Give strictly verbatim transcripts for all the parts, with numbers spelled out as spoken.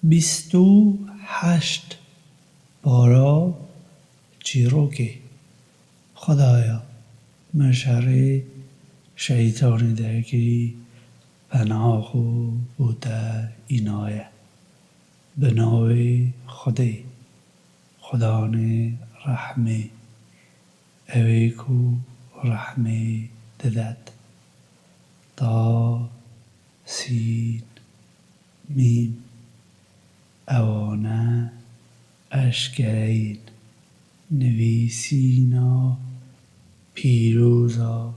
Bîst û heşt. Para çîrokê. Xwedaya, min şerê şeytanê derkirî, pena xwe bo te înaye. Bi navê Xwedê, Xwedanê rehmê, ew ê ku rehmê didet. Ta, sîn, mîm. Ewane eşkereyên nivîsîna pîroza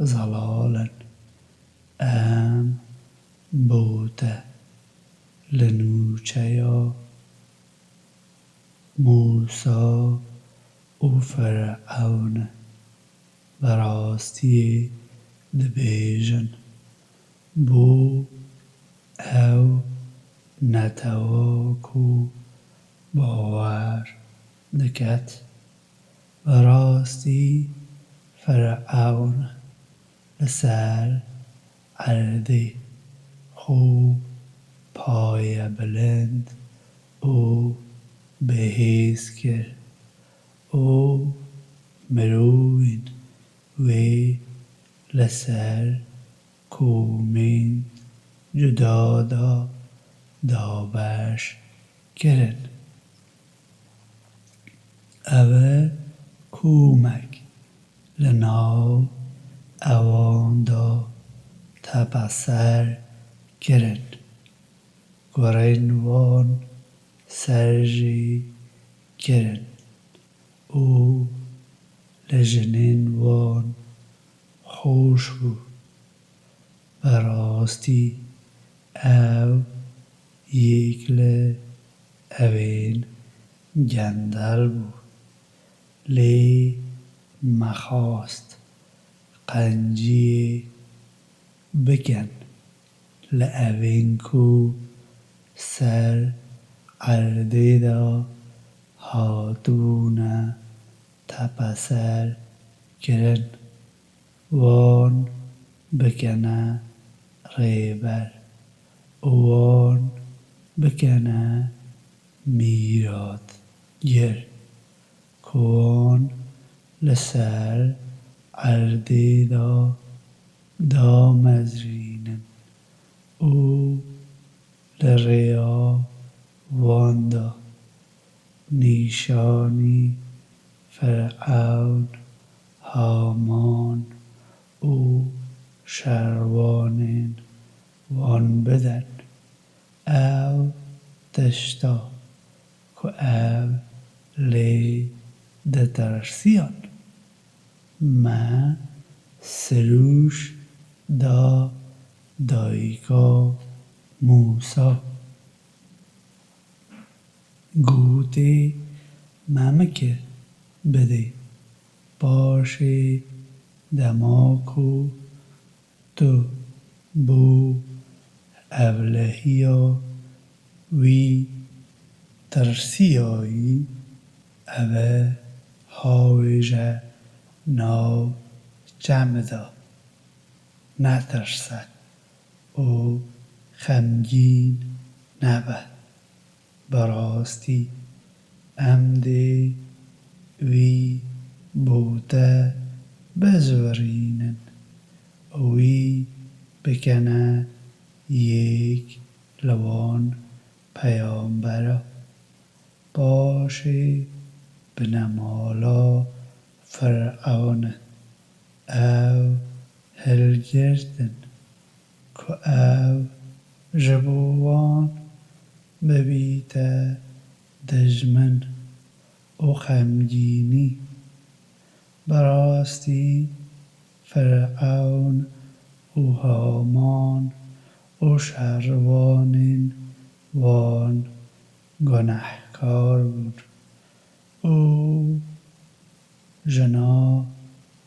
Zelal in. Em bo te li nûçeya Mûsa û Firewn bi rastiyê dibêjin, bo ew netewa ku bawer diket, bi rastî Firewn li ser erdê xwe payebilind û bihêz kir û mirovên wê li ser komên cuda de dabeş kirin. Ev e komek li nav ewan de tepeser kirin. Kurên wan ser jê kirin û li jinên wan xweş bû. Bi rastî ew yek li evên gender bû, lê mexwest qenciyê bikin li evên ku ser erdê de hatibûne tepeser kirin. Wan bikene rêber û wan bikene mîratgir, ku wan li ser erdê de damezrînin û li rêya wan de nîşanî Firewn, Haman û şerwanên wan bidin. Ew tişta ku ew lê ditirsiyan, me sirûş da dayika Mûsa. Gotê, me min kir bidê. Paşê dema ku tu bo ewlehiya wî tirsiyayî, ev e hawêje nav çemida. Netirse û xemgîn nebe. Bi rastî em dê wî bo te bizûrînin û wî bikene yek li wan peyambera. Paşê binemala Firewn e. Ew hilgirtin ku ew ji bo wan bibîte dijmin û xemgînî. Bi rastî Firewn û Haman û şervanên wan gunehkar bûn. Û jina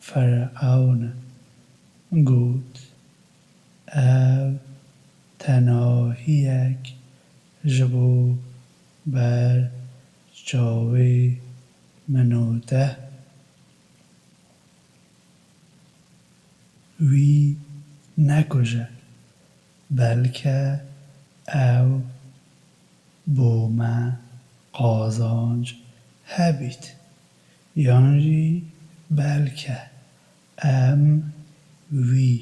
Firewn got, Ev tenahiyek ji bo ber çavê min û te. Wî nekuje, belke ew bo me qazanc hebît, yan jî belke em wî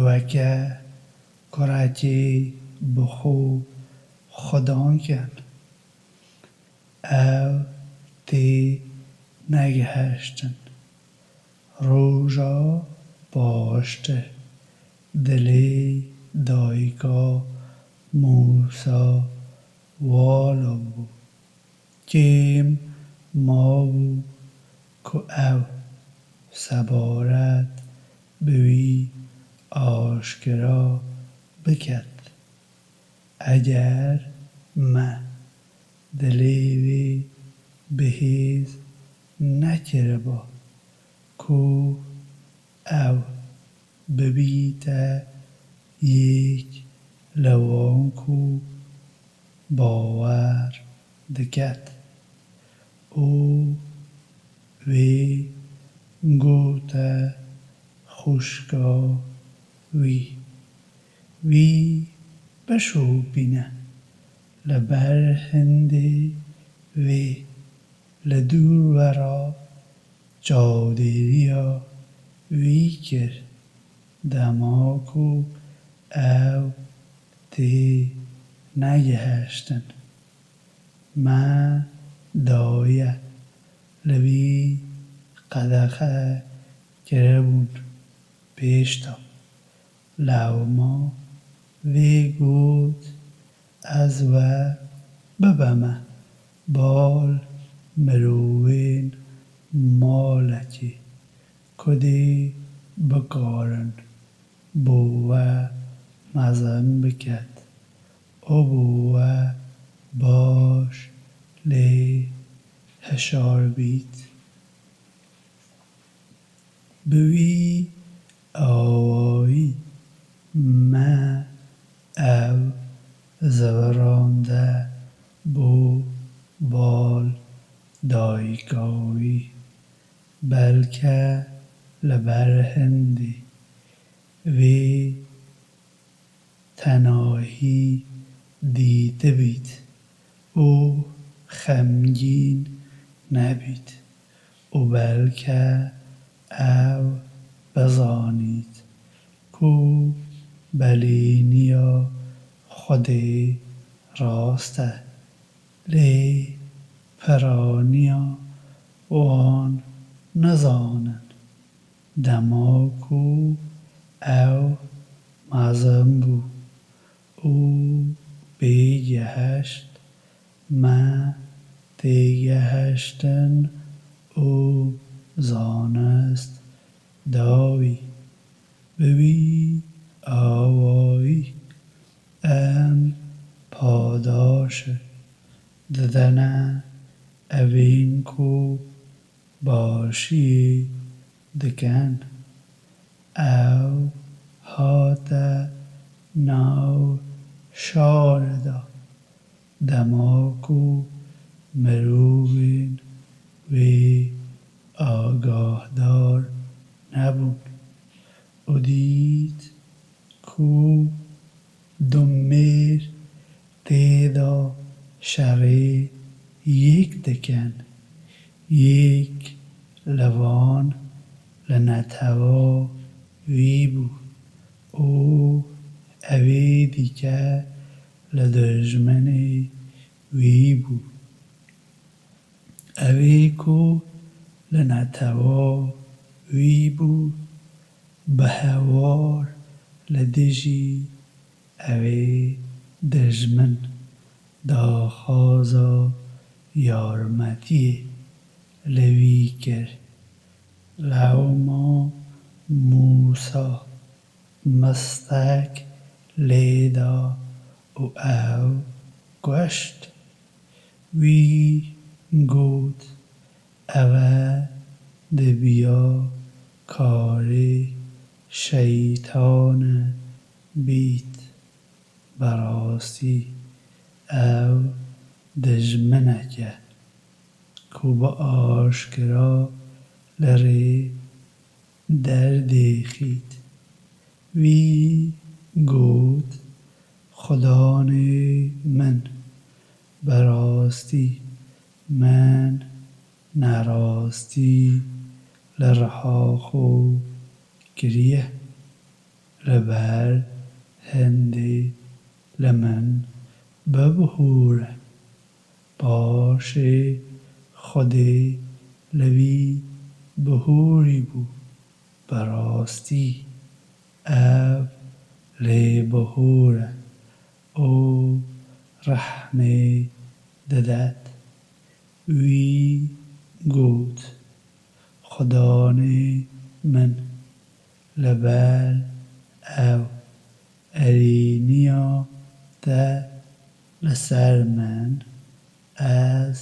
weke kurekê bi xwe xudan kin. Ew tê negihiştin. Roja paştir dilê dayika Mûsa wala bû. Kêm mabû ku ew sebaret bi wî aşkera biket. Eger me dilê wê bi hêz nekiriba ku ew bibîte yek li wan ku bawer diket û wê gote xwişka wî, wî bişopîne li ber hindê wê, li dûr we re çavdêriya wî kir, dema ku ew tê negihiştin. Me daye li wî qedexe kiribûn pêş de. Lewma wê got, ez we bibeme bal mirovên malekê ku dê bikarin bo we mezin biket û bo we baş lê hişar bît. Bi wî awayî me ew zivirande bo bal dayika wî. Belke li ber hindê wê tenahî dîtibît û xemgîn nebît û belke ew bizanît ku belêniya Xwedê rast e, lê piraniya wan nizanin. Dema ku ew mezin bû û pê gihişt, me têgihiştin û zanist da wî. Bi wî awayî em padaşê didine evên ku başiyê dikin. Ew hate nav şarê de, dema ku mirovên wê agahdar nebûn û dît ku du mêr tê de şerê yek dikin. Yek li van li netewa wî bû û evê dîke li dijminê wî bû. Evê ku li netewa wî bû, bi hewar li dijî evê dijmin daxwaza yarmetiyê li wî kir. Lewma Mûsa mistek lê da û ew kuşt. Wî got, ev e dibiya karê şeytane bît. Bi rastî ew dijminek e ku bi aşkira li rê derdêxît. Wî got, Xudanê min, Bi rastî min nerastî li riha xwe kiriye. Li ber hindê li min bibihûre. Paşê Xwedê li wî bihûrî bû. Bi rastî ev lêbihûr e û rehmê didet. Wî got, Xudanê min, li ber ew erêniya te li ser min, ez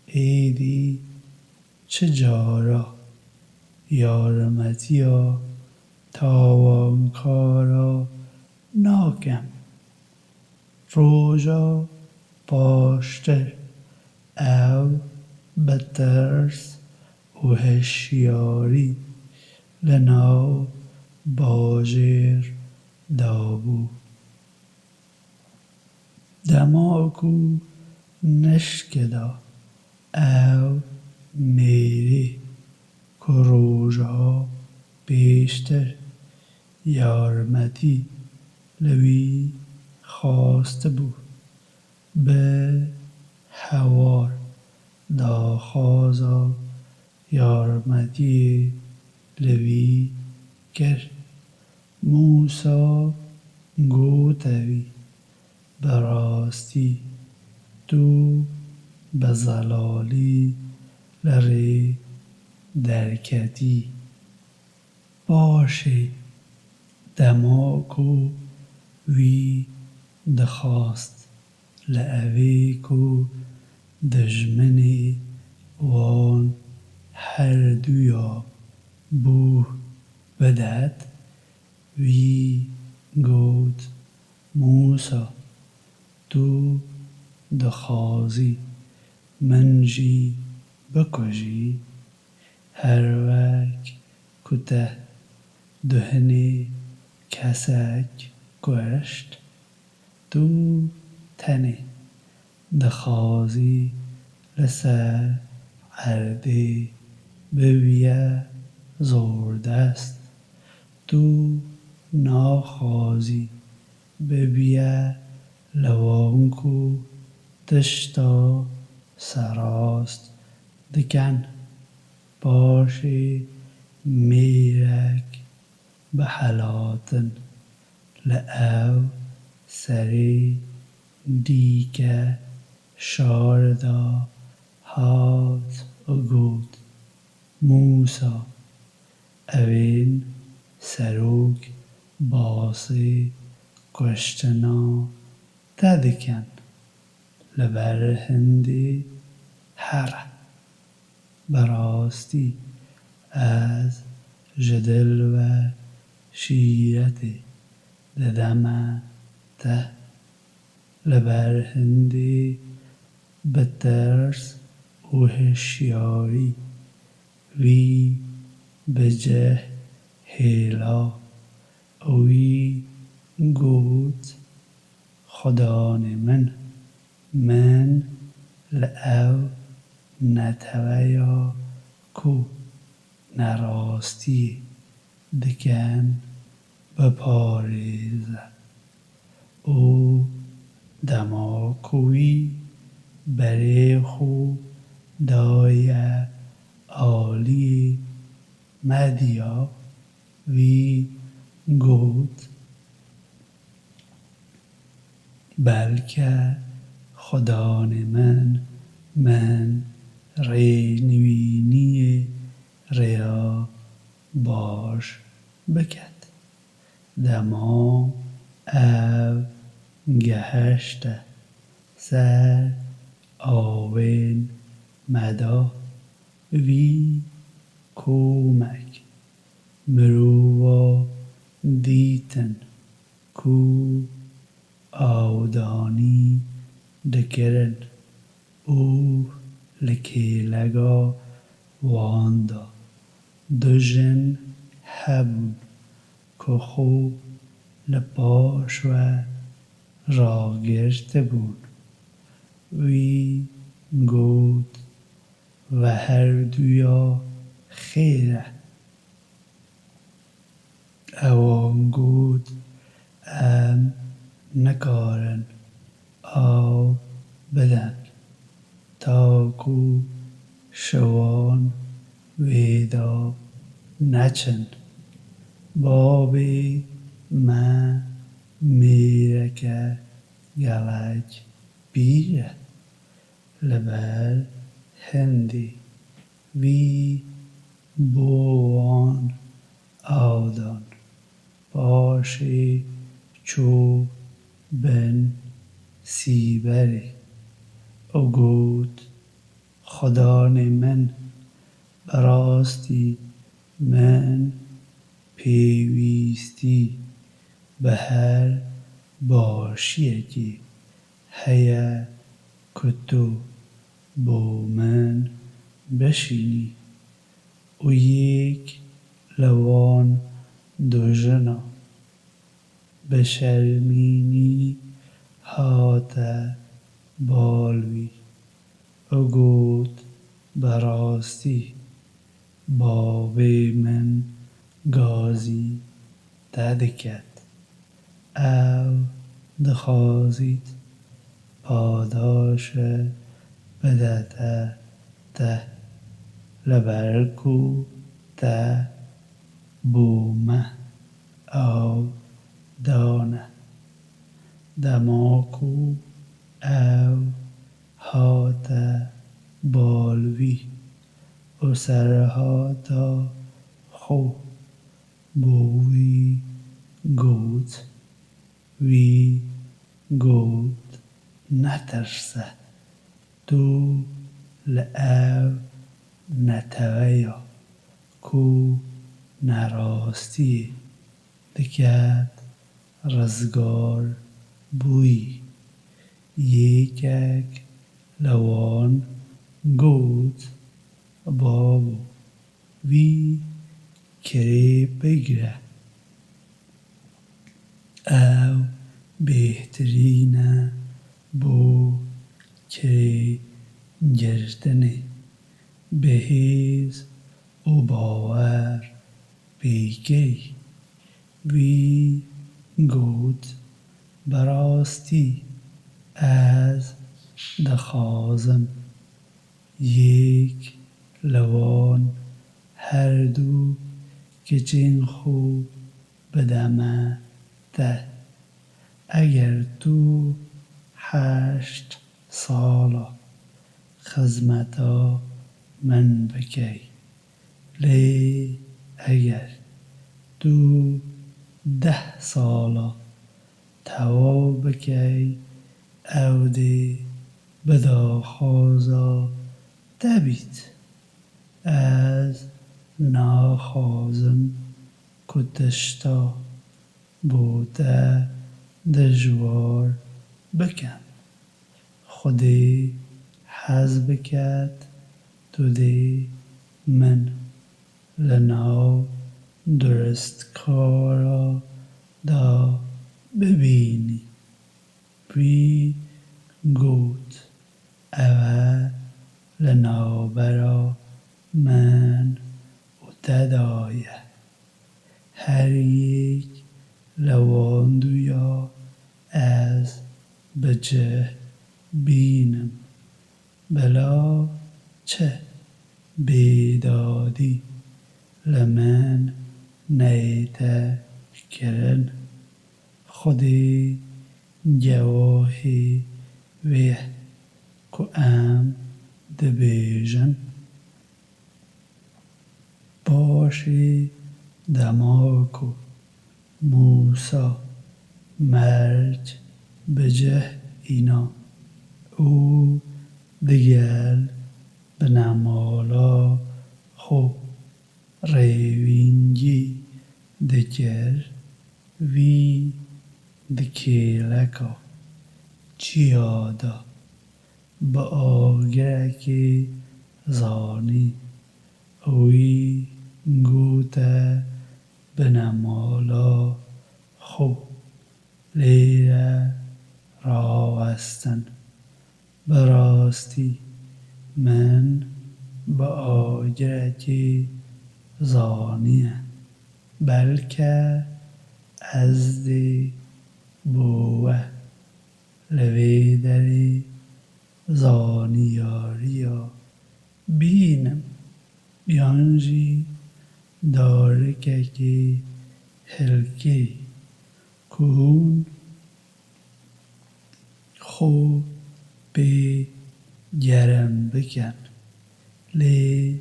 êdî çi cara yarmetiya tawankara nakem. Roja paştir ew bi tirs û hişyarî li nav bajêr dabû. Dema ku nişkida ew mêrê ku roja pêştir yarmetî li wî xwestibû, bi hewar daxwaza yarmetiyê li wî kir. Mûsa gote wî, Bi rastî tu bi zelalî li rê derketî. Paşê dema ku wî dixwast li evê ku dijminê wan herduya bû bidet, wî got, Mûsa, tu dixwazî min jî bikujî? Her wek ku te duhinê kesek kuşt, tu tenê dixwazî li ser erdê bibiye zordest. Tu naxwazî bibiye li wan ku tişta serast dikin. Paşê mêrek bi helatin li ew serê dîke şar de hat û got, Mûsa, evên serok basê kuştina te dikin, li ber hindê here. Bi rastî ez ji dil ve şîretê dideme te. Li ber hindê bi tirs û hişyarî wî bi cih hêla û wî got, Xudanê min, min li ew neteweya ku nerastiyê dikin biparêze. Û dema ku wî berê xwe daye aliyê Medya, wî got, Belke Xudanê min, min rênivîniyê rêya baş biket. Dema ev gehişte ser awên Meda, wî komek mirova dîtin ku awdanî dikirin û li kêlega wan de du jin hebûn ku xwe li paş ve ragirtibûn. Wî got, ve herduya xêr e. Ewan got, em nikarin av bidin, ta ku şiwan vêda neçin. Babê me mêreke gelek pîr e. Li ber hindê wî bo wan av dan. Paşê çû bin sîberê û got, Xudanê min, bi rastî min pêwîstî bi her başiyekê heye ku tu bo min bişînî. Û yek li wan du jina bi şermînî hate bal wî û got, Bi rastî bavê min gazî te diket. Ew dixwazît padaşe bidete te, li ber ku te bo me av dane. Dema ku ew hate bal wî û serhata xwe bo wî got, wî got, Netirse, tu li ev neteweya ku nerastiyê diket rizgar bûyî. Yekek li wan got, Babo, wî kirê bigire. Ew bêhtirîn e bo kirê girtinê. Bi hêz û bawer pêkey. Wî got, Bi rastî ez dixwazim yek li wan her du kiçên xwe bideme te. Eger tu heşt sala xizmeta min bikey, lê eger tu deh sala tewaw bikey, ew dê bi daxwaza te bît. Ez naxwazim ku tişta bo te dijwar bikim. Xwedê hez biket, tu dê min li nav duristkara de bibînî. Wî got, Ev e li navbera min û te de ye. Her yek li wan duya ez bi cih bînim. Bila çi bêdadî li min neyête kirin. Xwedê gewahê wê ye ku em dibêjin. Paşê dema ku Mûsa merc bi cih îna û digel binemala xwe rêvîngî dikir, wî di kêleka çiya de bi agirekê zanî. Wî gote binemala xwe, Lêre rawestin. Bi rastî min bi agirekê zaniye. Belke ez dê bo we li vê derê zaniyariya bînim yan jî darikekê hilkê ku hûn xwe pê germ bikin. Lê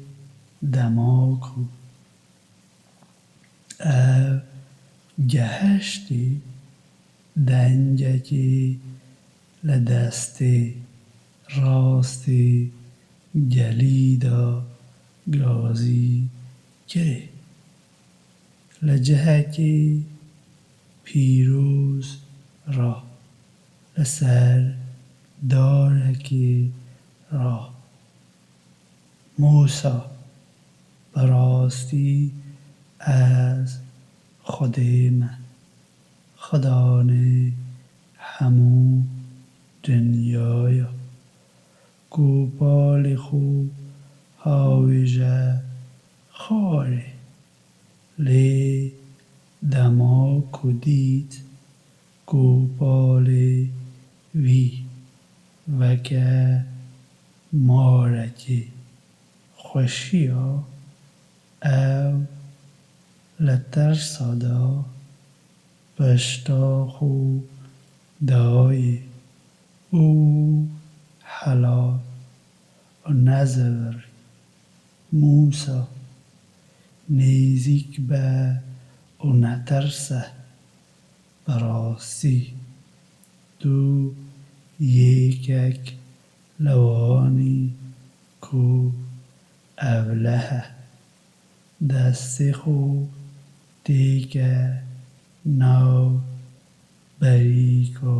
dema ku ev gehiştî, dengekî li destê rastê gelî de gazî kirê. Li cihekî pîroz re, li ser darekî re, Mûsa, bi rastî ez Xwedê me, Xudanê hemû dinyaya, ku palê xwe hawêje xwarê. Lê dema ku dît ku palê wî weke marekî xweşiya, ew li tirsa de pişta xwe dayê û hela û nezivir. Mûsa, nêzîk be û netirse. Bi rastî tu yekek li wan î ku evleh e. Destê xwe têke nav berîka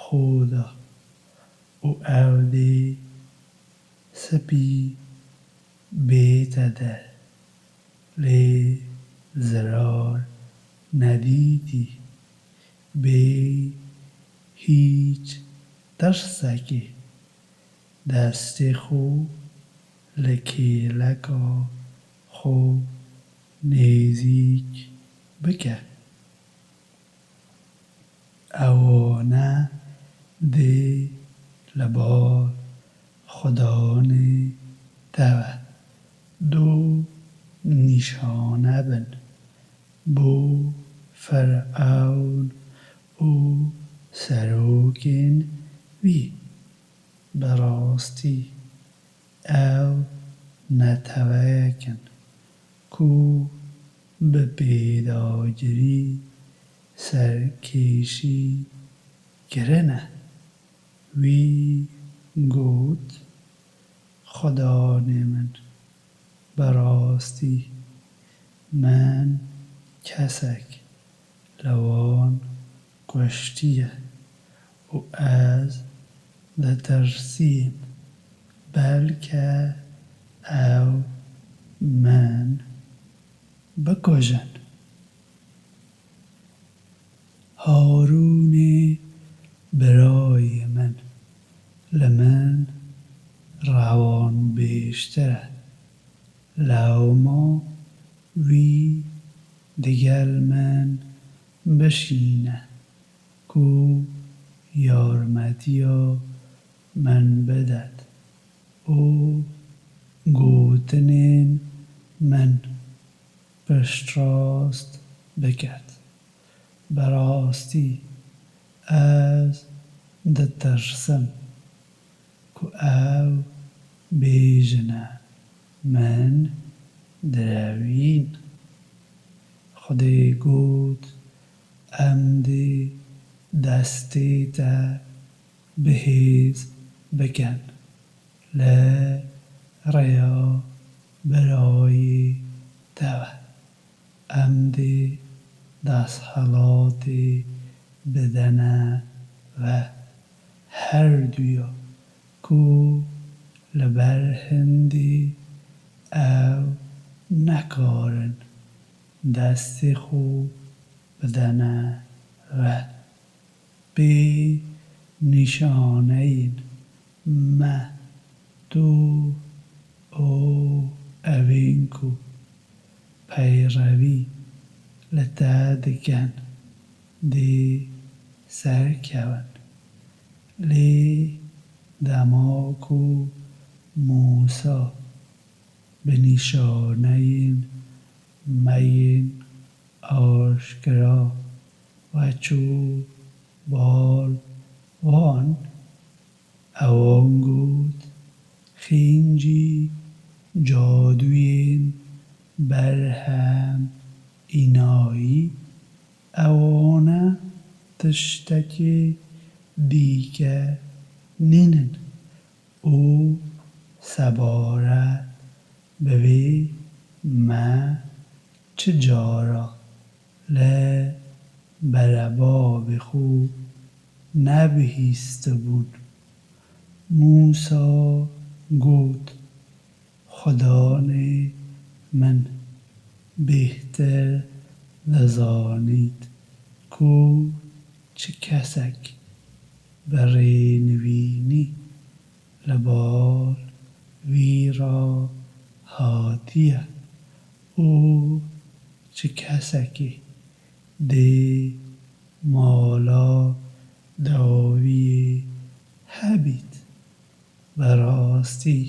xwe de û ew dê spî bête der. Lê zirar nedîtî, bê hîç tirsekê destê xwe li kêleka xwe nêzîk bike. Ewana dê li ba Xudanê te ve du nîşane bin bo Firewn û serokên wî. Bi rastî ew neteweyek in ku bi pêdagirî serkêşî kirine. Wî got, Xudanê min, bi rastî min kesek li wan kuştiye û ez ditirsîm, belke ew min bikujin. Harûnê birayê min li min rewanbêjtir e. Lewma wî digel min bişîne ku yarmetiya min bidet û gotinên min piştrast biket. Bi rastî ez ditirsim ku ew bêjine min direwîn. Xwedê got, Em dê destê te bi hêz bikin li rêya birayê te ve. Em dê desthilatê bidene we her duya ku li ber hindê ew nekarin destê xwe bidene we. Pê nîşaneyên Me, tu û evên ku peyrevî li te dikin dê serkevin. Lê dema ku Mûsa bi nîşaneyên me yên aşkera ve çû bal wan, ewan got, xîncî cadûyên berhem înayî, ewana tiştekê dîke nînin û sebaret bi vê me çi cara li berebabê xwe nebihîstibûn. Mûsa got, Xudanê min bêhtir dizanît ku çi kesek bi rênivînî li bal vî re hatiye û çi kesekê dê mala dawiyê hebît. Bi rastî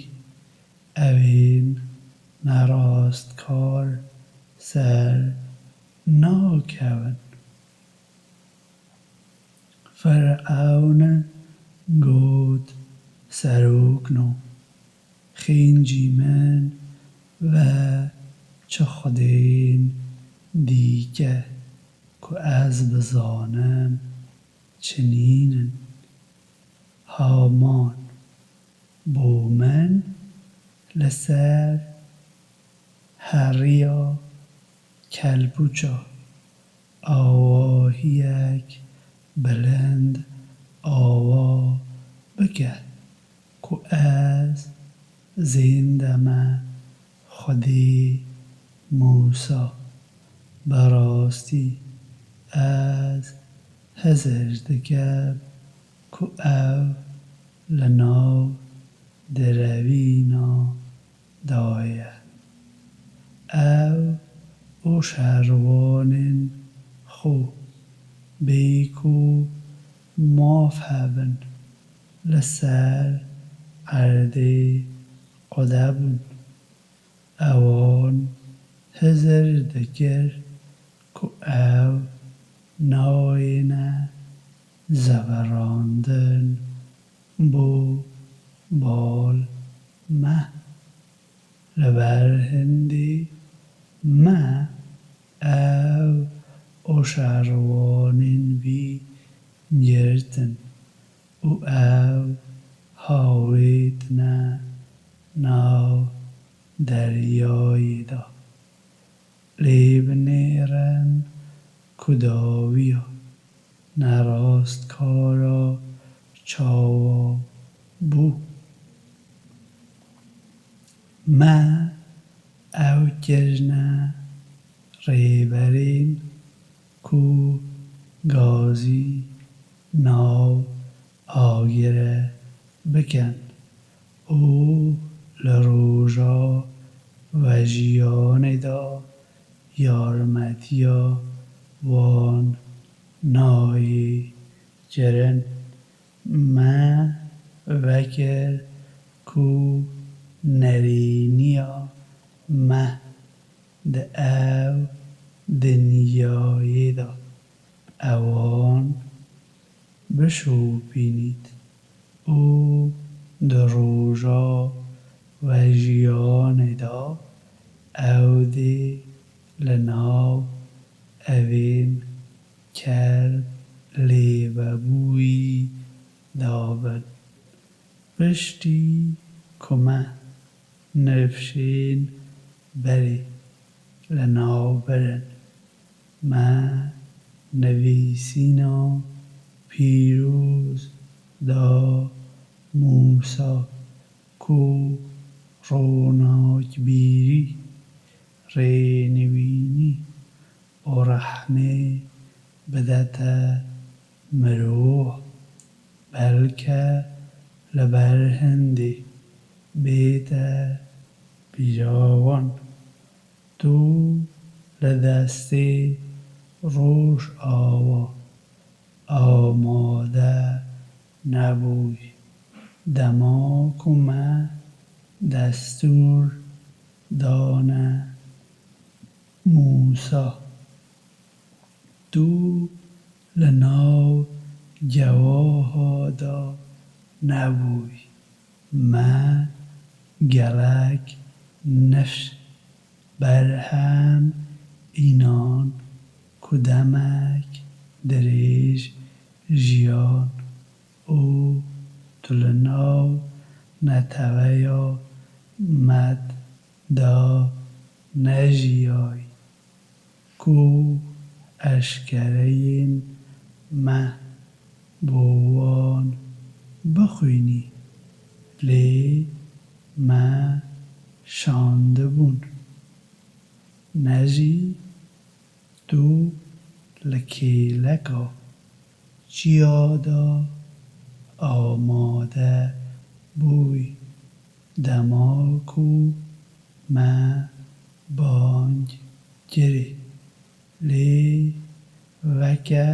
evên nerastkar ser nakevin. Firewn got, Serokno, xîncî min ve çi xwedên dîke ku ez bizanim çi nînin. Haman, bo min li ser heriya kelpûça awahiyek bilind awa bike ku ez zêndeme Xwedê Mûsa. Bi rastî ez hizir dikim ku ew li nav direvîna de ye. Ew û şerwanên xwe bê ku maf hebin li ser erdê qede bûn. Ewan hizir dikir ku ew nayêne zeverandin bo bal me. Li ber hindê me ew û şerwanên wî girtin û ew hawêtine nav deryayê de. Lê binêrin ku dawiya nerastkara çawa bû. Me ew kirine rêberên ku gazî nav agire bikin û li roja vejiyanê de yarmetiya wan nayê kirin. Me vekir ku nerîniya me di ev dinyayê de ewan bişopînît û di roja vejiyanê de ew dê li nav evên kerb lêvebûyî de bin. Piştî ku me nifşên berê li nav birin, me nivîsîna pîroz da Mûsa ku ronakbîrî, rênivînî û rehmê bidete mirov. Belke li ber hindê bête bîra wan. Tu li destê Rojava amade nebûyî, dema ku me destûr dane Mûsa. Tu li nav gewaha de nebûyî. Me gelek nifş berhem înan ku demek dirêj jiyan û tu li nav neteweya me de nejiyayî, ku eşkereyên me bo wan bixwînî, lê me şandibûn. Ne jî tu li kêleka çiya de amade bûyî, dema ku me bang kirî. Lê weke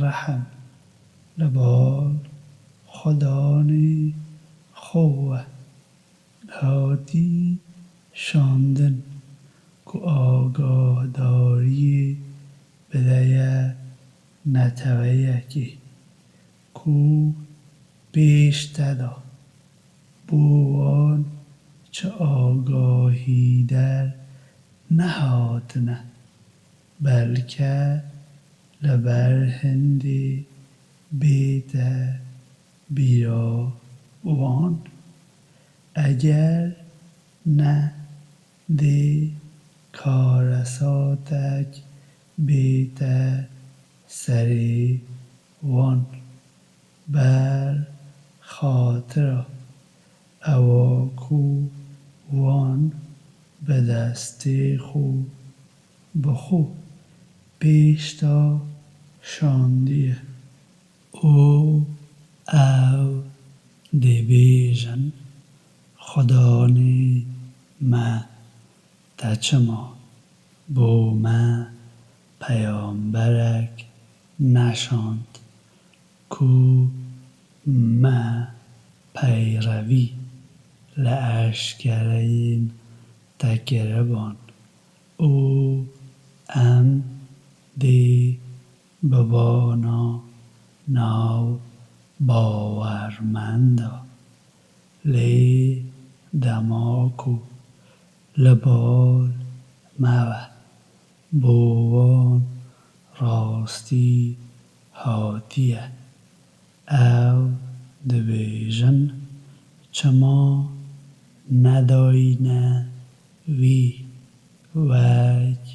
rehm li bal Xudanê xwe we hatî şandin ku agahdariyê bideye neteweyekê ku pêş te de bo wan çi agahî der nehatine, belke li ber hindê bête bîra wan. Eger ne, dê karesatek bête serê wan. Ber xatira ewa ku wan bi destê xwe bi xwe pêş de şandiye. Û ew dibêjin, Xudanê me, te çima bo me peyamberek neşand ku me peyrevî li eşkereyên te kiriban û em dê bibana nav bawermenda. Lê dema ku li bal me ve bo wan rastî hatiye, ew dibêjin, çima nedayîne wî wek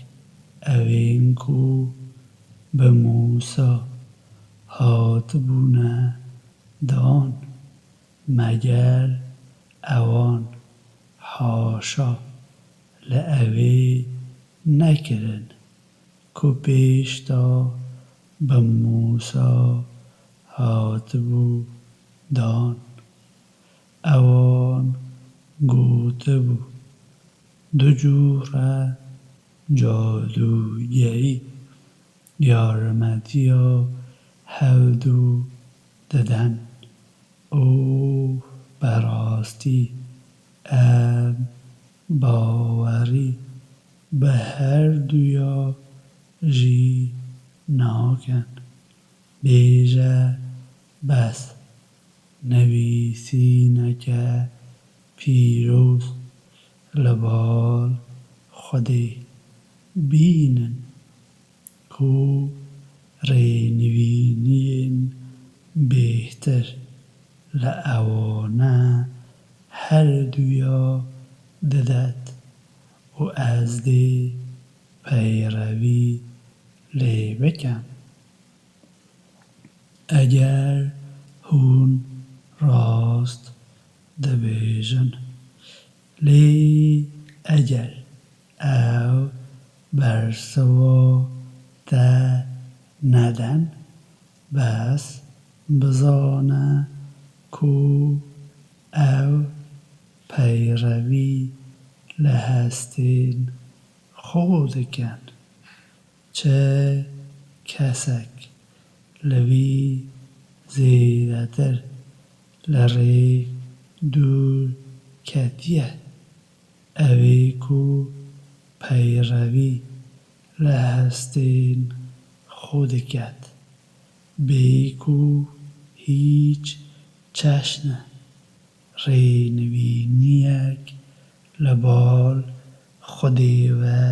ewên ku bi Mûsa hatibûne dan? Meger ewan haşa li ewê nekirin ku pêş de bi Mûsa hatibû dan? Ewan gotibû, du cûre cadûgerî yarmetiya hevdû didin. Û berastî em bawerî bi herduya jî nakin. Bêje bes, nivîsîneke pîroz li bal Xwedê bînin ku rênivîniyên bêhtir li ewane herduya didet û ez dê peyrevî lê bikim. Eger hûn rast dibêjin, lê eger ew bersiva te neden, bes bizane ku ew peyrevî li hestên xwe dikin. Çi kesek li vî zêdetir li rê dûr ketiye, ew ê ku peyrevî li hestên xwe diket, bêyî ku hîç çeşne rênivîniyek li bal Xwedê ve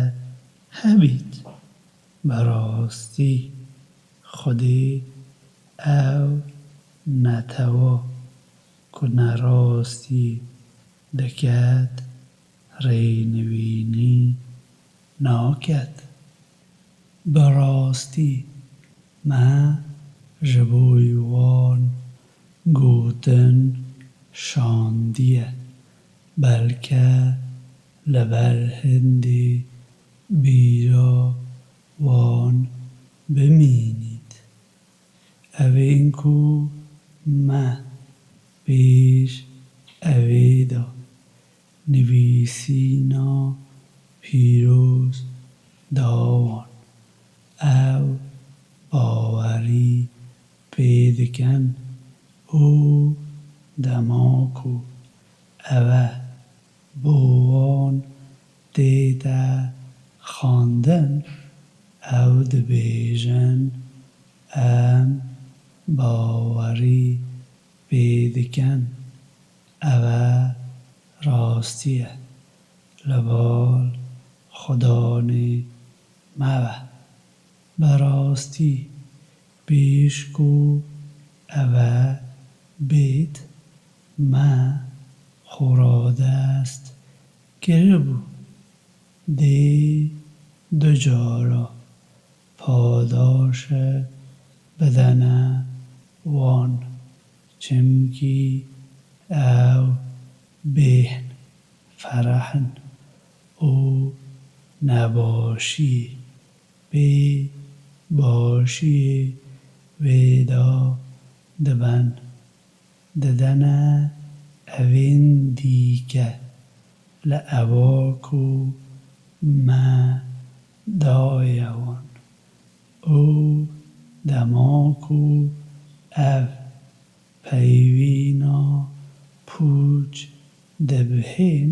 hebît. Bi rastî Xwedê ew netewa ku nerastî diket, rênivînî naket. Bi rastî me ji bo wan gotin şandiye, belke li ber hindê bîra wan bimînît. Evên ku me pêş evê de nivîsîna pîroz da wan, ew bawerî pê dikin û dema ku ev e bo wan tête xwendin, ew dibêjin, em bawerî pê dikin, ev e rastî ye, li bal Xudanê me be. Bi rastî pêş ku ev e bêt, me xwe radest kiribû. Dê du cara padaş bidene wan, çimkî ew bêhn fereh in û nebaşiyê pê başiyê wê de dibin. Didene evên dîke li eva ku me daye wan û dema ku ev peyvîna pûç dibihên,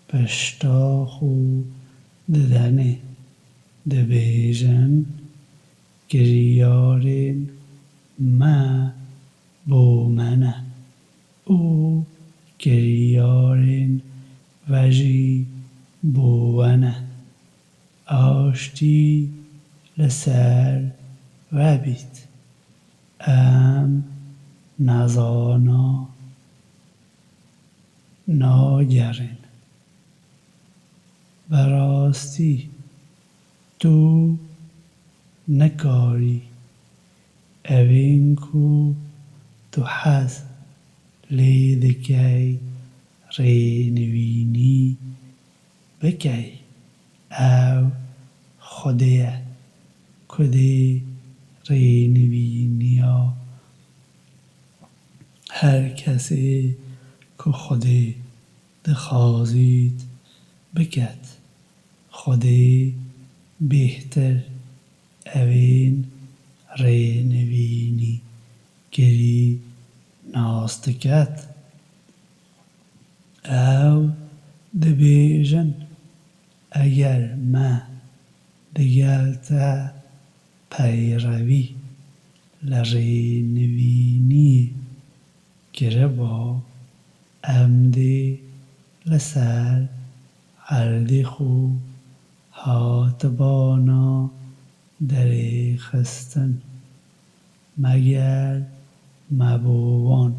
pişta xwe didenê, dibêjin, kiryarên me bo me ne û kiryarên we jî bo we ne. Aştî li ser we bît. Em nezana nagerin. Bi rastî tu nikarî evên ku tu hez lê dikey rênivînî bikey. Ew Xwedê ye ku dê rênivîniya her kesê ku Xwedê dixwazît biket. Xwedê bêhtir evên rênivînî kirî nas diket. Ew dibêjin, eger me digel te peyrevî li rênivîniyê kiriba, em dê li ser erdê xwe hatibana derêxistin. Meger me bo wan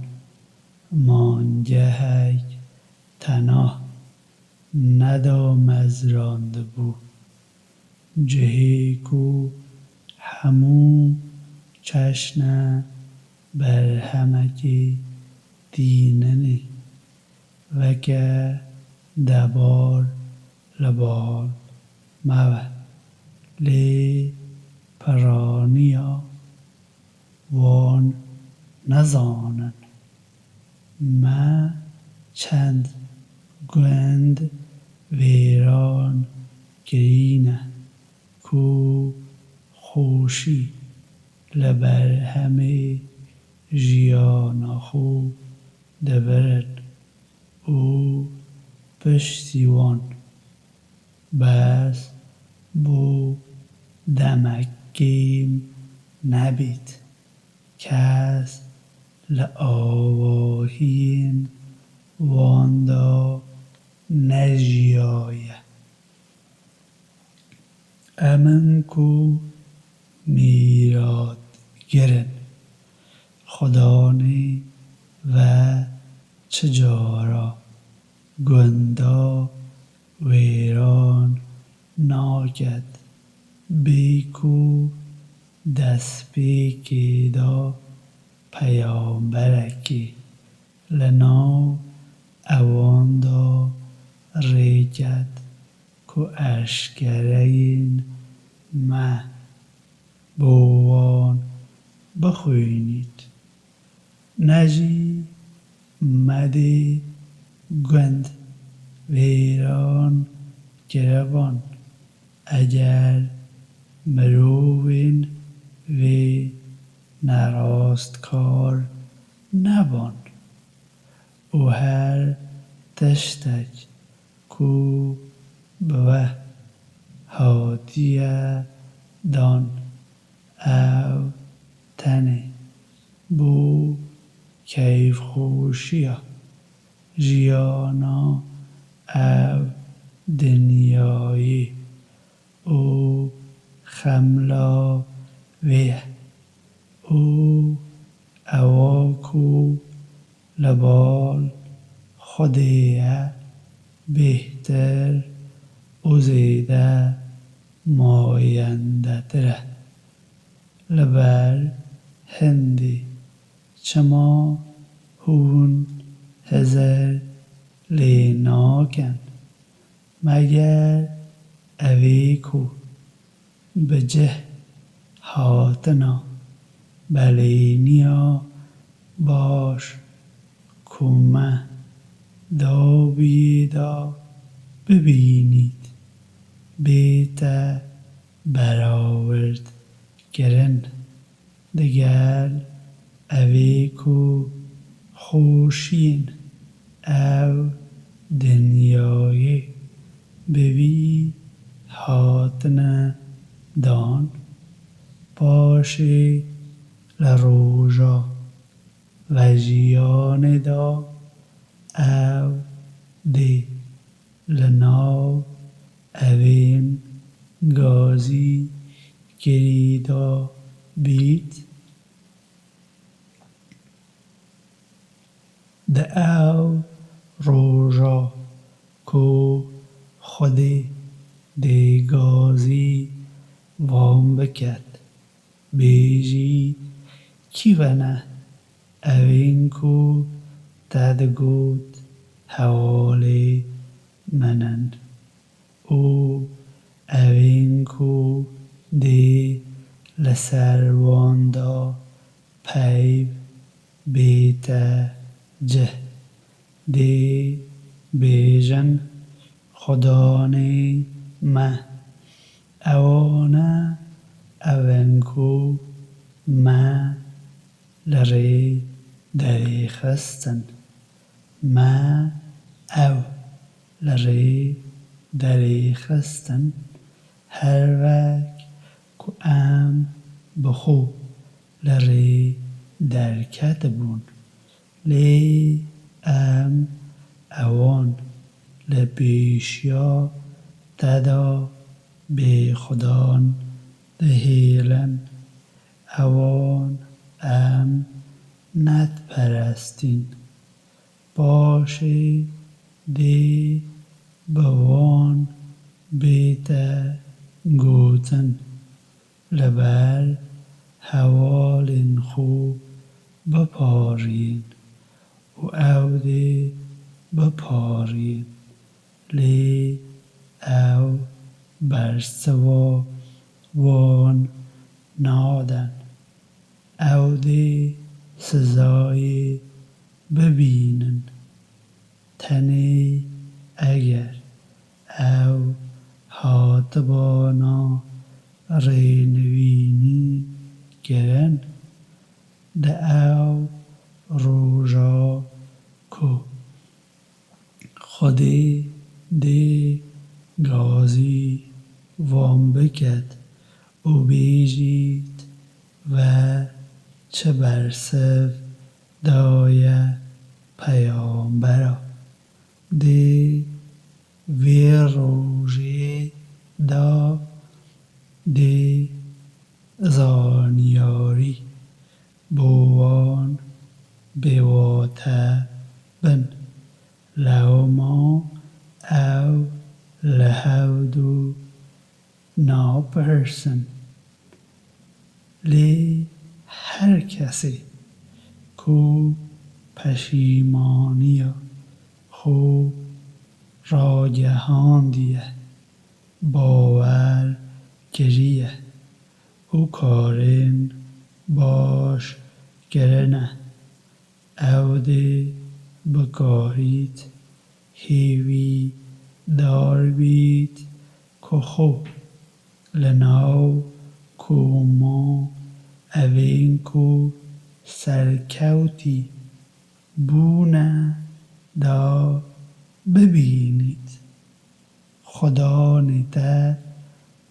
mangehek tena nedamezrandibû, cihê ku hemû çeşne berhemekê tîninê, weke debar li bal me be, lê piraniya wan nizanin. Çend gund wêran kirîne ku xweşî li berhemê jiyana xwe dibirin û piştî wan bes bo demek kêm nebît. Kes li avahiyên wan de nejiyaye. Em in ku mîratgir in. Xudanê ve çi cara gunda wêran naket, bê ku destpêkê de peyamberekî li nav ewan de rêket ku eşkereyên me bo wan bixwînît. Ne jî me dê gund wêran kiriban. Eger mirovên vê nerastkar neban û her tiştek ku bi we hatiye dan, ew tenê bo keyfxweşiya jiyana ev dinyayê û xemla wê ye û ewa ku li bal Xwedê ye bêhtir û zêde mayendetir e. Li ber hindê çima hûn hizir lê nakin? Meger evê ku bi cih hatina belêniya baş ku me dabûyê de bibînît, bête berawirdkirin digel evê ku xweşiyên ev dinyayê bi vî hatine dan, paşê li roja vejiyanê de ew dê li nav evên gazî kirî de bît. Di ew roja ku Xwedê dê gazî van biket, bêjî, kî ve ne evên ku te digot hevalê min in û evên ku dê li ser wan de peyv bête cih, dê bêjin, Xudanê me, ewane ev in ku me li rê derêxistin. Me ew li rê derêxistin, her wek ku em bi xwe li rê derketibûn. Lê em ewan li pêşiya te de bêxudan dihêlin. Ewan em nediperestîn. Paşê dê bi wan bête gotin, li ber hevalên xwe biparîn û ew dê biparîn, lê ew bersiva wan nadin. Ew dê sizayê bibînin. Tenê eger ew hatibana rênivînî kirin, di ew roja ku Xwedê dê gazî van biket û bêjît, ve çi bersiv daye peyambera. Dê vê rojê de dê zanyarî bo wan bêwate bin. Lewma ew li hevdû napirsin. Lê her kesê ku peşîmaniya xwe ragihandiye, bawer kiriye û karên baş kirine, ew dê bikarît hêvîdar bît ku xwe li nav koma evên ku serkewtî bûne de bibînît. Xudanê te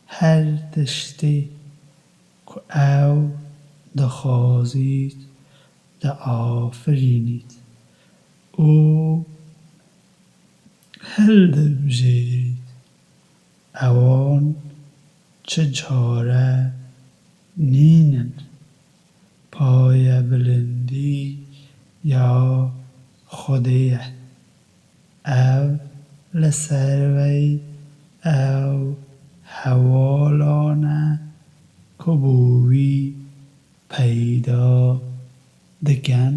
her tiştê ku ew dixwazît diafirînît û hildibijêrît. Ewan çi çare nînin. Payebilindî ya Xwedê ye. Ev li ser vey ew hewalan e ku bo wî peyda dikin.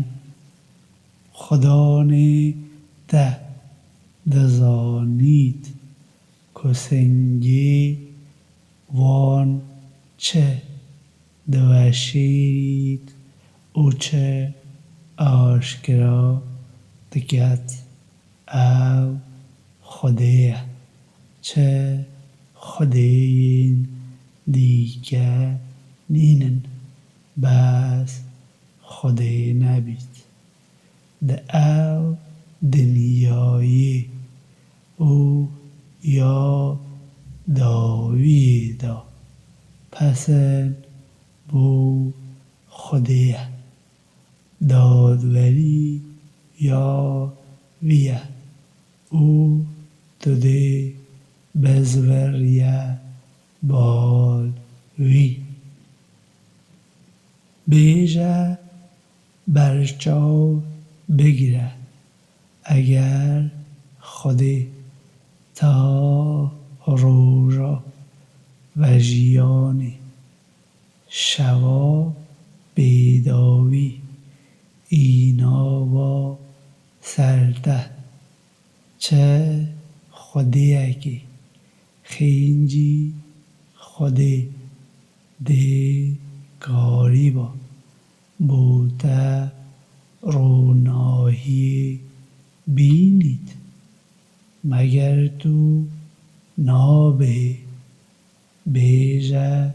Xudanê te dizanît ku singê wan çi diweşîrît û çi aşkera diket. Ew Xwedê ye. Çi xwedêyên dîke nînin, bes Xwedê nebît. Di ev dinyayê û ya dawiyê de pesin bo Xwedê ye. Dadwerî ya vî ye û tu dê bezweriye bal wî. Bêje berçaw bigire, eger Xwedê ta roja vejiyanê, şeva bêdawî, înava ser te, çi xwediyekê xêncî Xwedê dê karîba bo te ronahiyê bînît. Meger tu nabihê, bêje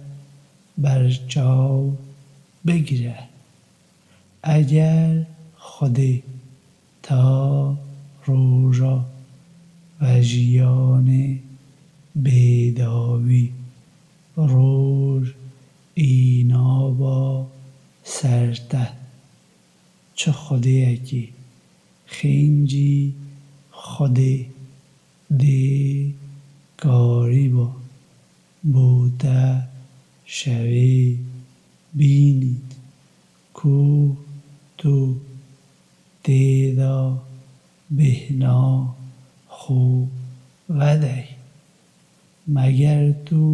berçaw bigire. Eger Xwedê ta roja vejiyanê bêdawî roj înaba ser te, çi xwediyekî xêncî Xwedê dê karîba bo te şevê bînît ku tu tê de bêhna xwe vedey. Meger tu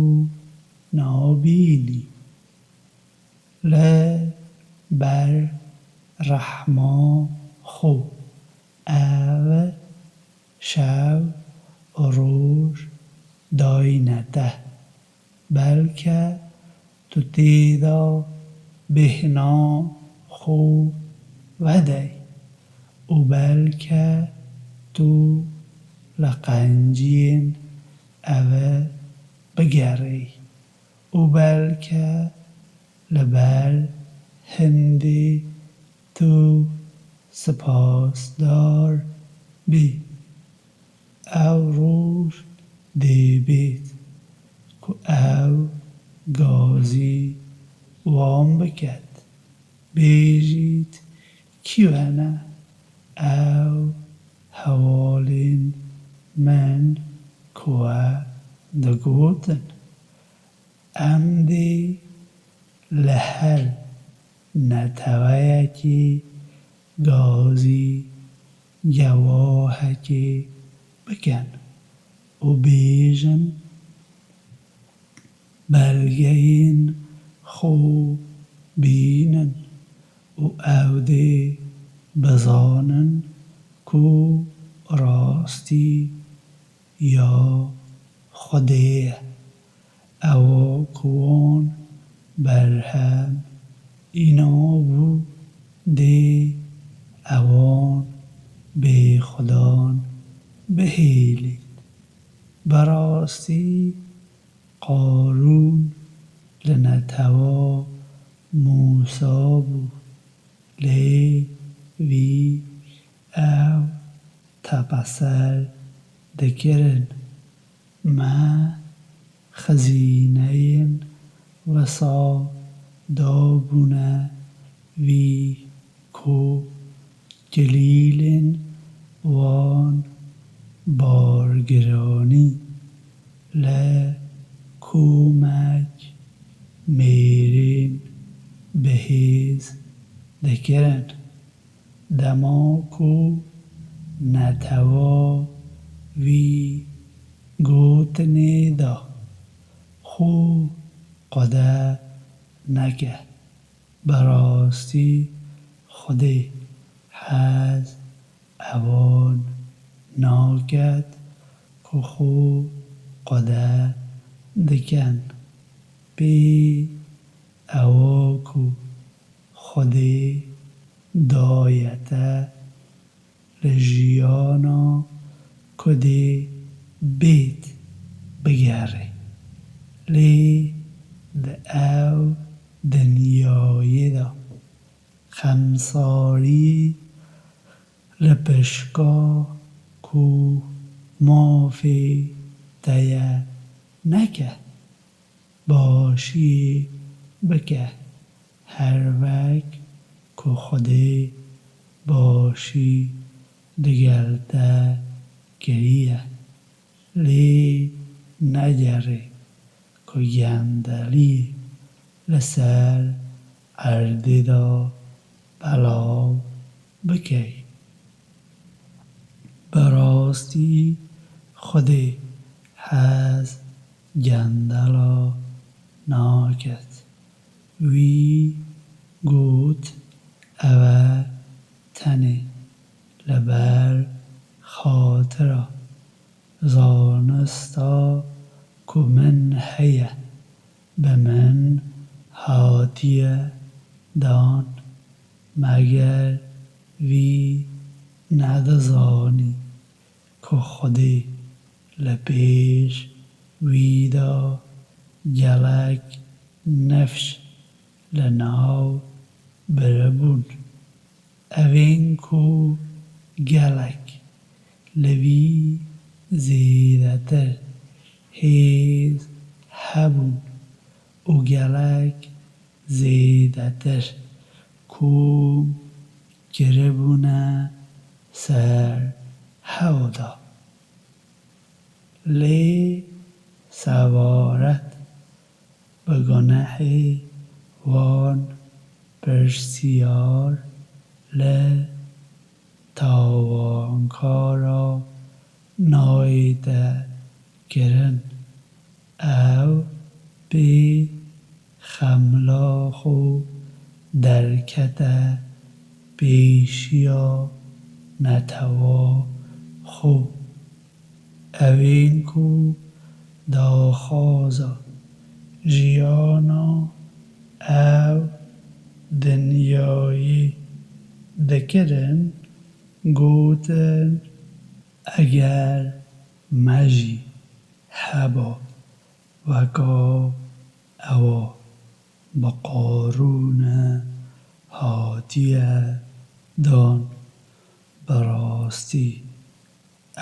nabînî li ber rehma xwe ev şev û roj dayne te. Belke tu tê de bêhna xwe vedey û belke tu li qenciyên eve bigerî û belke li ber hindê tu spasdar bî. Ew roj dê bêt ku ew gazî wan biket. Bêjît, kî we ne? Ew hevalên min ku we digotin. Em dê li her neteweyekê gazî gewahekê bikin û bêjin, belgeyên xwe bînin û ew dê bizanin ku rastî ya Xwedê ye. Ewa ku wan berhem înabû, dê ewan bêxwedan bihêlît. Bi rastî Qarûn li netewa Mûsa bû, lê vî ew tepeser dikirin. Me xizîneyên wisa dabûne vî ku kilîlên wan bargiranî li komek mêrên bihêz dikirin. Dema ku netewa vî gotinê da, xwe qede neke. Bi rastî Xwedê hez ewan naket ku xwe qede dikin. Pê ewa ku Xwedê daye te li jiyana ku dê bêt bigerê. Lê di ew dinyayê de xemsarî li pişka ku mafê te ye neke. Başiyê bike, her wek ku Xwedê başî digel te kiriye. Lê negerê ku gendelî li ser erdê de belav bikey. Bi rastî Xwedê hez gendela naket. Wî got, ew e tenê li ber xatira zanista ku min heye, bi min hatiye dan. Meger vî nedizanî ku Xwedê li pêş wî de gelek nifş li nav biribûn. Evên ku gelek li vî zêdetir hêz hebûn û gelek zêdetir kom kiribûne ser hew de. Lê sewaret bi gunehê wan pirsiyar li tawankara nayête kirin. Ew pê xemla xwe derkete pêşiya netewa xwe. Ewên ku daxwaza jiyana ev dinyayê dikirin, gotin, Eger me jî heba weka ewa bi Qarûne hatiye dan, bi rastî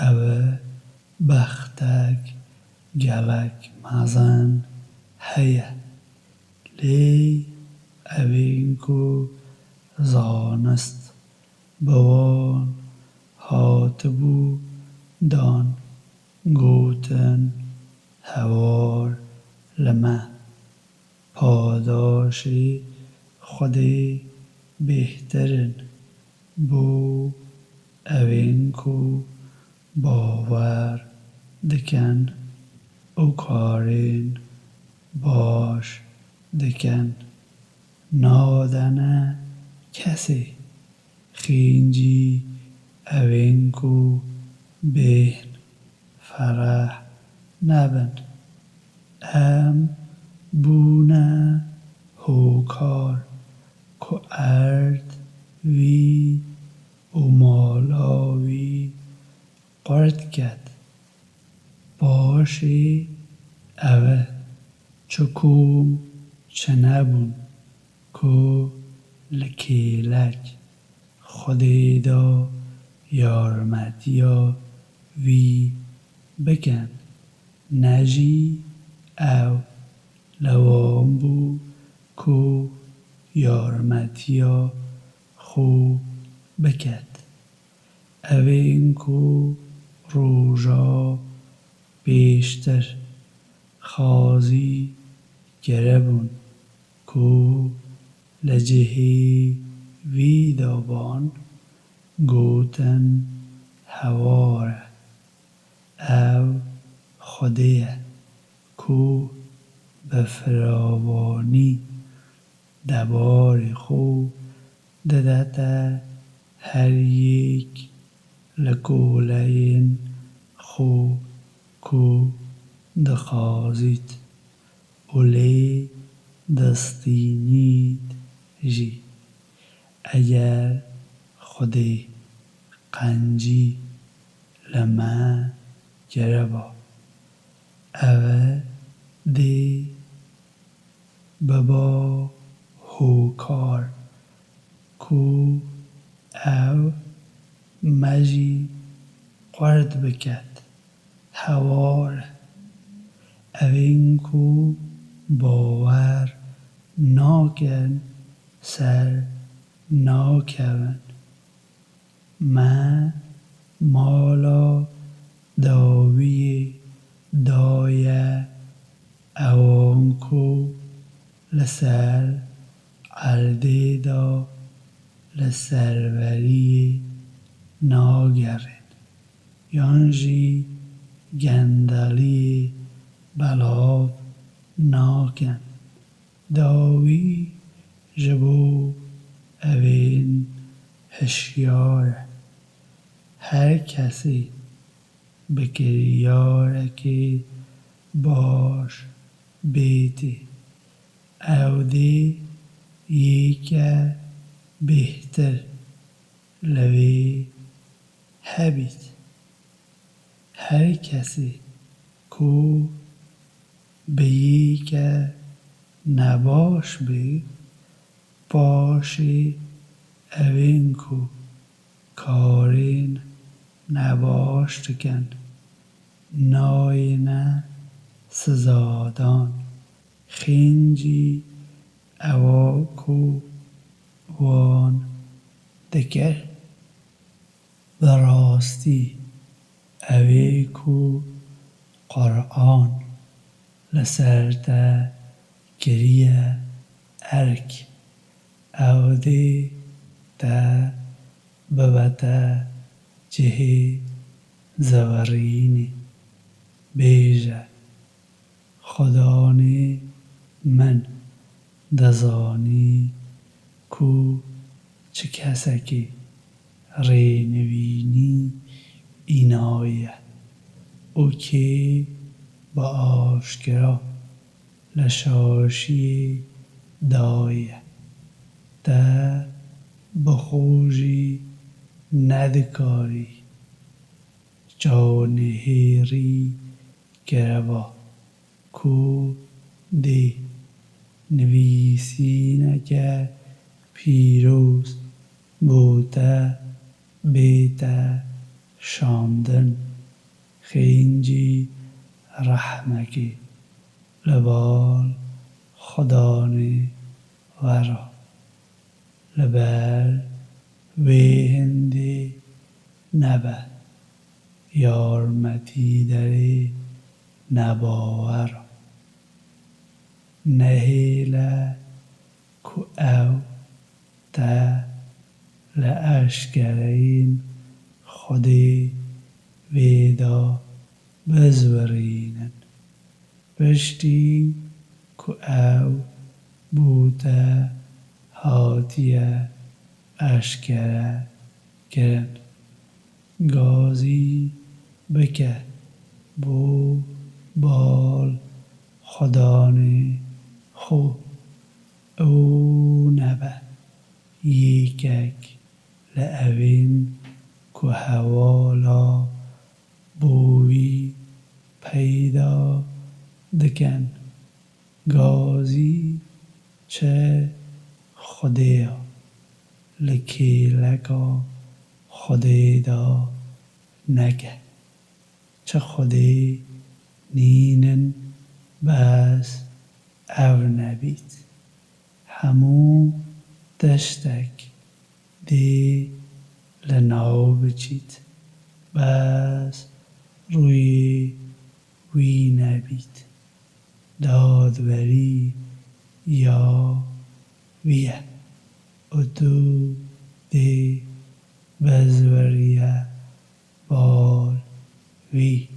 ew e bextek gelek mezin heye. Lê evên ku zanist bi wan hatibû dan, gotin, Hewar li me, padaşê Xwedê bêhtir in bo ewên ku bawer dikin û karên baş dikin. Nadene kesê xîncî ewên ku bêhn fereh nebin. Em bûne hokar ku erd wî û mala wî qurt ket. Paşê ew e çi kom çi nebûn ku li kêlek Xwedê de yarmetiya wî bikin, ne jî ew li wan bû ku yarmetiya xwe biket. Ewên ku roja pêştir xazî kiribûn ku li cihê wî de ban, gotin, Hewar e. Ew Xwedê ye ku bi firavanî debarê xwe didete her yek li koleyên xwe ku dixwazît û lê distînît jî. Eger Xwedê qencî li me kiriba, ew ê dê biba hokar ku ew me jî qurt biket. Hewar e. Ewên ku bawer nakin ser nakevin. Me mala dawiyê daye ewan ku li ser erdê de li serweriyê nagerin yan jî gendeliyê belav nakin. Dawî ji bo evên hişyar e. Her kesê bi kiryarekê baş bêtê, ew dê yeke bêhtir li wê hebît. Her kesê ku bi yeke nebaş bê, paşê ewên ku karên nebaş dikin, nayêne sizadan. Xêncî ewa ku wan dikir. Bi rastî ew ê ku Quran li ser te kiriye erk, ew dê te bibete cihê zivirînê. Bêje, Xudanê min dizanî ku çi kesekê rênivînî înaye û kê bi aşkira li şaşiyê daye. Te bi xwe jî nedikarî çawnihêrî kereva ku dê nivîsîneke pîroz bo te bête şandin, xêncî rehmekê li bal Xudanê wera. Li ber wê hindê nebe yarmetîderê nebawer. Nehêle ku ew te li eşkereyên Xwedê vê de bizwirînin. Piştî ku ew bo te hatiye eşkere kirin, gazî bike bo bal Xudanê xwe û nebe yekek li ewên ku hewala bo wî peyda dikin. Gazî çi Xwedê ye, li kêleka Xwedê de neke. Çi Xwedê nînin bes ev nebît. Hemû tiştek dê li nav biçît, bes rûyê wî nebît. Dadwerî ya wî ye û tu dê bezweriye bal wî.